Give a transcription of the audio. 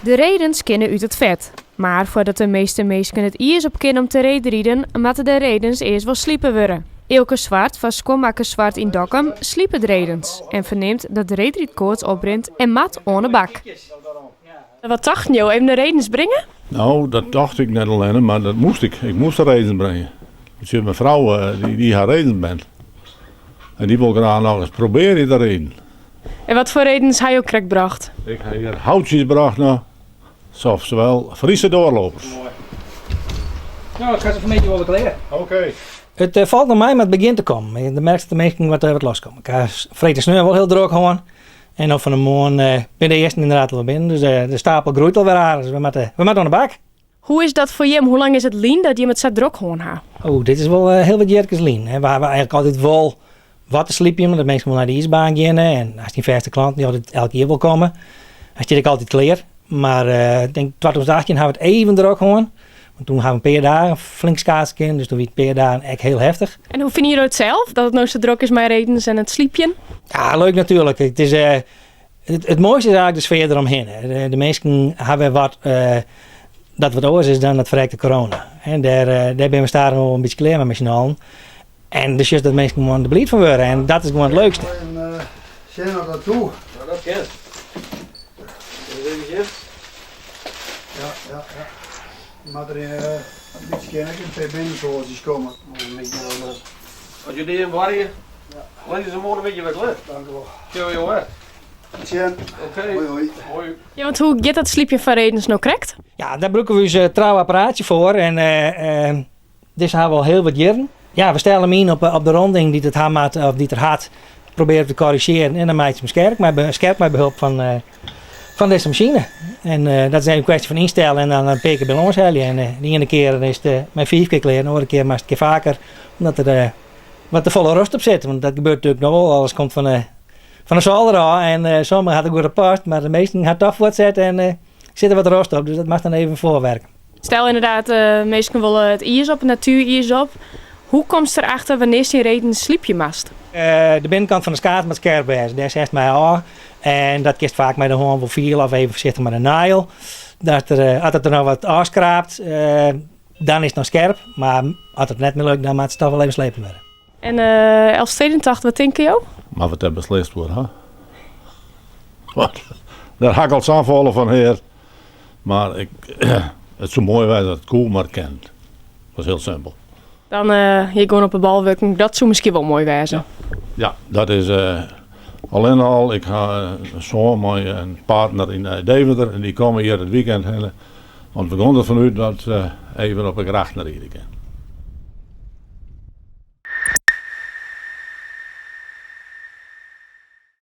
De redens kinne út it fet. Mar foardat de measte minsken it iis op kinne om te reedriden, moatte de redens earst wol slipe wurde. Eelke Zwart fan Skuonmakker Zwart yn Dokkum slipet redens en fernimt dat de reedrydkoarts oprint en moat oan 'e bak. Wat tochten jo? Even de redens bringe? No, dat tocht ik net allinne, mar dat moast ik. Ik moast de redens bringe. Want myn frou dy hat redens bend. En dy wol graach noch ris probearje te riden. En wat foar redens ha jo krekt brocht? Ik ha hjir houtsjes brocht no. Oftewol Friese doorlopers. Moai. No, ik ha se fan 'e middei wol wer klear. Oké. It eh, falt noch mei, mar it begjint te kommen. Je merkst dat de minsken wat, eh, wat loskomme. Ik ha freed en sneon wol hiel drok hân. En no fan 'e moarn eh, binne de earsten ynderdaad al binnen. Dus de stapel groeit alwer aardich. Dus we moatte oan de bak. Hoe is dat foar jim? Hoe lang is it lyn dat jim it sa drok hân ha? Oh, dit is wol hiel wat jierkes lyn. We hawwe eigentlik altyd wol wat te slypjen, omdat minsken wol nei de iisbaan geane. En hast dyn fêste klanten dy't altyd elk jier wol komme. Dan stiet ek altyd klear. Mar eh, ik tink 2018 hawwe we it even drok hân. Want toen hawwe we in pear dagen flink skaatse kinnen, dus toen wie it in pear dagen ek hiel heftich. En hoe fine jullie it sels, dat it no sa drok is mei redens en it slypjen? Ja, leuk natuerlik. It, is, eh, it moaiste is eigentlik de sfear deromhinne. De minsken hawwe wat eh, dat wat oars is dan it ferrekte corona. En dêr binne we stadichoan wol in bytsje klear mei mei syn allen. En dus just dat minsken gewoan der bliid fan wurde. En dat is gewoan it leukste. En sjen oft dat koe. Ja, dat kin. Even sjen. Ja, ja, ja. Moat der in bytsje kin ek in pear binnensoaltsjes komme. As jo dy boarje, lizze se moarn in bytsje wer klear. Dank u wol. Sjogge jo wer. Tsjen. Oké. Hoi hoi. Hoi. Ja, want hoe giet dat slypjen fan redens no krekt? Ja, dêr brûke we ús trouwe apparaatsje foar. En dizze hawwe we al hiel wat jierren. Ja, we stelle him yn op de ronding dy't it ha moat, of dy't er hat. Probearje te korrizjearjen en dan meitsje we him skerp mei, skerp mei behulp fan dizze masine. En dat is even in kwestje fan ynstellen en dan in pear kear by lâns helje. En de iene kear is it mei fiif kear klear, de oare kear moatst in kear faker, omdat der wat te folle rost op sit. Want dat gebeurt natuerlik noch wol, alles komt fan de solder ôf en sommige hat it goed oppast, mar de measten ha toch fuortset en sit der wat rost op, dus dat moatst dan even foarwerke. Stel ynderdaad, minsken wolle it iis op, it natueriis op. Hoe komst derachter wannear'tst dyn redens slypje moatst? De binnenkant fan de skaat moat skerp wêze, dêr setst mei ôf. En dat kinst faak mei de hân wol fiele of even foarsichtich mei de neil. Dat der, as it der noch wat ôfskraapt, dan is it noch skerp. Mar as it net mear lukt, dan moat it toch wol even slepen wurde. En Elfstedentocht, wat tinke jo? Mar wat dêr beslist wurdt, ha? Wat? Dêr ha ik al safolle fan heard. Mar ik, it soe moai wêze as it koe, mar it kin. Dat is hiel simpel. Dan hjir gewoan op 'e Bolwurken, dat soe miskien wol moai wêze. Ja, ja dat is allinne al. Ik ha in soan mei in partner yn Deventer en dy komme hjir it weekend hinne. Want we gean derfan út dat se even op 'e grachten ride kinne.